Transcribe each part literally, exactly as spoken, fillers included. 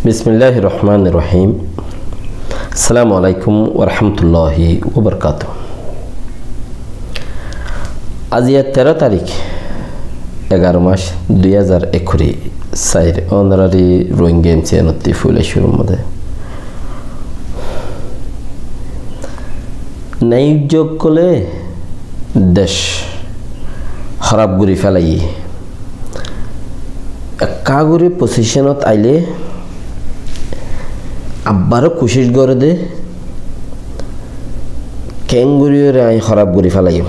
Bismilláhir rohmánir rohím. Assalamu aláikum warahmatulláhi wabarakátuhu. Aijja teró tarík, egaró mac, dui házar ekkuri sair, ónorari Rohingya M C N ottú fúla cúrur modé. Naiyujja ókkole dec hóraf gorí félaiyé. Ekká gorí posíconot ailé abbar kucíc goré dé, keéngorí yóre aññí hóraf gorí félaiyum.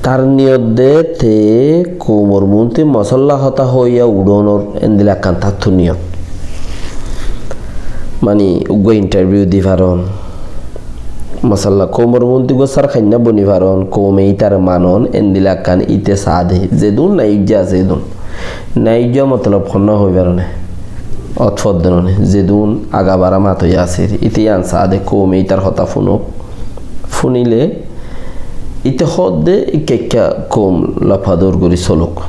Tar niyot de te koumor muúntu mosálla hotá hoóiya uçónor endila ekkán tattú niyot. Mani, uggúa intarviu di faron. Mosálla koumor muúntu uggúa sárkainná boni faron, koume ítare manon, endila ekkán íte saá de. Zedún naiyujja asé edún. Naiyujja motolob honnúa hoi faron né? Ót foddé noné. Zedún agabara matoiya asé. Íte yían saá de koume ítar hotá fúnok. Fúnile íte hoódde ikká ikká koum lafador gorí solók.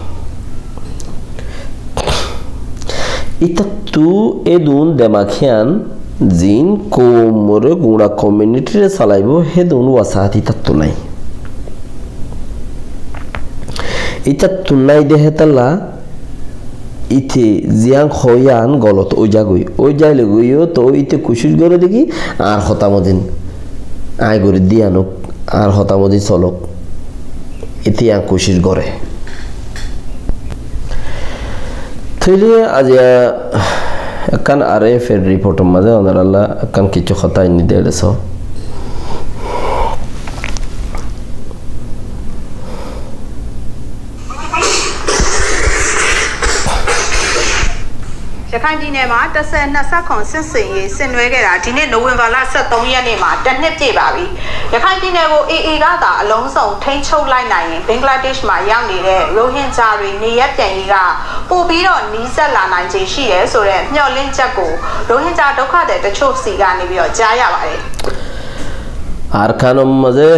Ítattú edún demak hían ziín koumoré guñça komiunitire salaibóu hédun wasaát ítattú nái. Ítattú nái de hétolla íte ziyán hoó yían golot ói zagói. Ói zaile gói yó toóu íte kucíc goré dé ki añár hotá mozin aññí gorí diyán ók, añár hotá mozin solók. Íte yían kucíc goré. Tóile aijja ekkán R F A r riportor mazé onorálla ekkán kissú hotá ainní dé, eçé soó. ရခိုင်ပြည်နယ်မှာ တပ်စွဲနှစ်ဆယ့်ခုနစ် စစ်ဆင်ရေး ဆင်နွှဲခဲ့တာ ဒီနှစ် နိုဝင်ဘာလ ဆယ့်သုံးရက်နေ့မှာ တစ်နှစ်ပြည့်ပါပြီ။ ရခိုင်ပြည်နယ်ကို A A ကသာ အလုံးစုံ ထိန်းချုပ်လိုက်နိုင်ရင် ဘင်္ဂလားဒေ့ရှ်မှာ ရောက်နေတဲ့ ရိုဟင်ဂျာတွေ နေရပ်ပြန်ရေးက ပိုပြီးတော့ နီးစပ်လာနိုင်ခြေ ရှိတယ်ဆိုတဲ့ မျှော်လင့်ချက်ကို ရိုဟင်ဂျာ ဒုက္ခသည်တချို့ဆီကနေပြီးတော့ ကြားရပါတယ်။ Arkanor mazé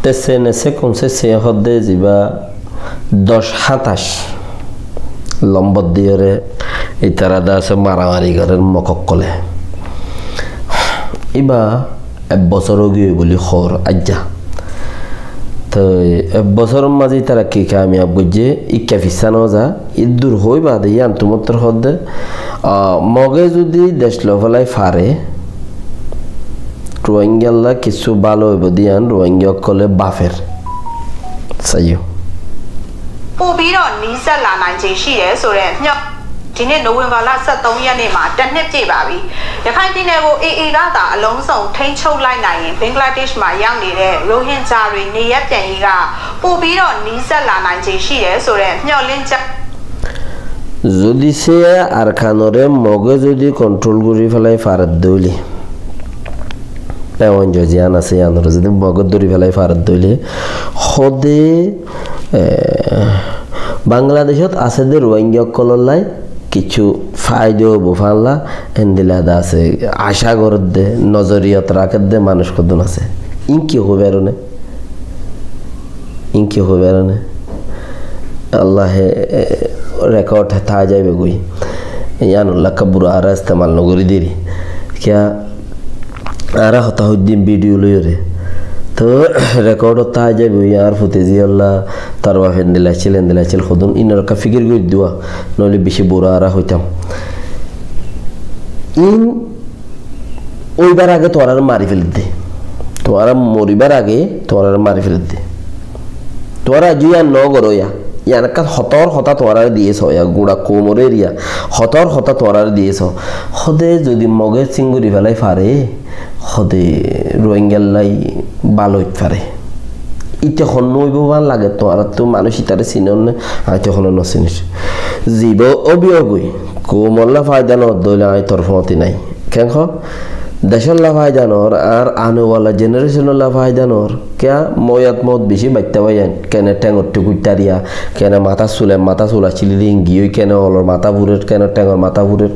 tessene sekun sese hodde ziba doc hátac lombor diyóre ítara de asé maramari gorér Mog ókkole. Íba ek bosór óigiyoi buli hoór aijja. Toi ek bosóror mazé ítara ki kamiyab goijjé, ikka fissá no za, iddur hoói baade yían tuáttu hoódde, ah, Moge zudi dec loi félai fare, Ruáingalla kissú bála óibo de yían Ruáinga ókkole báfer. Saiyó. ပိုပြီးတော့ နီးစပ်လာနိုင်ခြေ ရှိတယ်ဆိုတဲ့ မျှော် ဒီနှစ် နိုဝင်ဘာလ ဆယ့်သုံးရက်နေ့မှာ တစ်နှစ်ပြည့်ပါပြီ။ ရခိုင်ပြည်နယ်ကို A A ကသာ အလုံးစုံ ထိန်းချုပ်လိုက်နိုင်ရင် ဘင်္ဂလားဒေ့ရှ်မှာ ရောက်နေတဲ့ ရိုဟင်ဂျာတွေ နေရပ်ပြန်ရေးက ပိုပြီးတော့ နီးစပ်လာနိုင်ခြေ ရှိတယ်ဆိုတဲ့ မျှော်လင့်ချက် Zudi se Arkanore Moge zudi kontrol gorí félai faredde óile, ewan zodi yían asé, yíanore zodi Moge dóri félai faredde óile, hóde, eh, Bangladecót asé de Ruáinga ókkolóllai kissú faida óibo fálla, endila de asé, acá gorédde, nozoriyat rakédde manúic hoddún asé. Ín ki hoibar óne? Ín ki hoibar óne? Allahe, eh, rekod tái zaibogói. Yíanolla ekka bura añára estemal nogorí deri. Kiyá añára hotá hoiddím bidiyo loiyóre. Toh rekodot tái zaibogói, añár fute ziyólla tar baf endila accíl, endila accíl hodún. Ínor ekka fikir gorí duwa, noóile bicí bura añára hoitám. Ín óibar age tuáñrare mari féledde. Tuáñra moribar age tuáñrare mari féledde. Tuáñra aijjó yían no goró ya. Yían ekkán hotór hotá tuáñrare diyé soó ya. Gura koumoré eriya hotór hotá tuáñrare diyé soó. Hóde zodi Moge sín gorí félai fare, hóde Ruáingallai bála óit fare. Íte honnúa óibo fán lage, tuáñrattú manúic ítare sinór né, aññí te honó no sinir. Ziba óibo ógoi, koumolla faida no ódde óile aññí tor fóñti nái. Keén hoó? Decólla faida no ór, ar ane wala jenerecónolla faida no ór. Kiyá? Moiyat mout bicí baittá báiyain, kene théngor thík uiththá riya, kene matár sul, matár sul accíl de ín giyói, kene olor matá furer, kene théngor matá furer.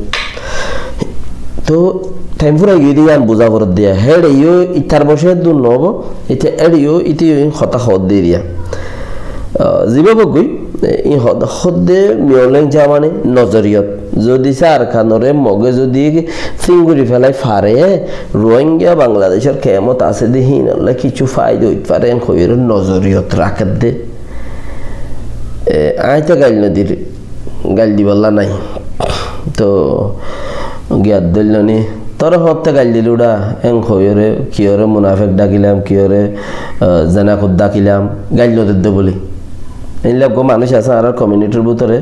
Toh thaim furai giyói de yían buzá foredde ya. Héçe yó ítar bocé dur no óbo, íte héçe yó, íte yó ín hotá hoódde eriya. Ah, ziba ógoi, Ín hod-, hodde Miyoleng Jamani nozoriyot. Zodi Sar Khanore Moge zodi finguri felai fare, Rohingya Bangladecor kemot asé de hínolla kissú faida óit fare, en hoiyore nozoriyot rakedde. E, añí te gail nodir, gail dibolla nai. To giyat doilloni, tore hotte gail dil uda, en hoiyore, kiyore munafek dakilam, kiyore, e, zenakur dakilam, gail nodedde buli. Eilla uggwá manúic asé añárar community r bútore,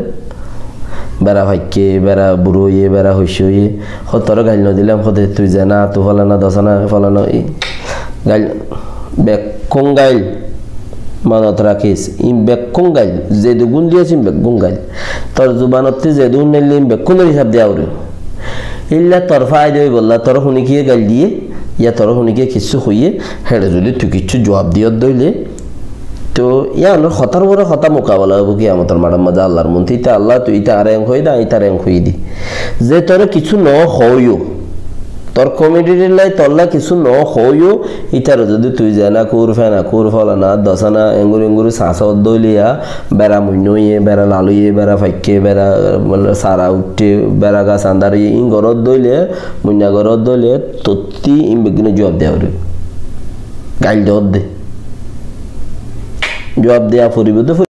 bera faikké, bera buró óiye, bera hoicce óiye, hó tore gail nodilam, hóde tui zena, tui folana, dosana, folana, i gail, bekkún gail, monot rakis, in bekkún gail, zedu gún diyas in bekkún gail. Tor zubanottí zedu neille in bekkúnor hisab diya foribo. Illa tor faida óibolla, tore hunikiye gail diye, ya tore hunikiye kissú hoiye, héçe zodi tui kissú juab diyot dóile, to, yíanor hotár uore hotá mukabela óibo kiyamotor maçor maze Allar muúntu. Íte Allah, tui íte añáre en hoiyé de, añí ítare en hoiyé de. Ze tore kissú no hoóiyo, tor community r lai tolla kissú no hoóiyo, ítare zodi tui zenakur, fenakur, folana, dosana, engur engur sasot dóiliya, bera muinna óiye, bera lal óiye, bera faikké, bera, e, mane, sara uiththé, bera gas andar óiye, in gorot dóile, muinna gorot dóile, tottí in beggúne juab diya foribo. Gail dodde. Juab diya foribo de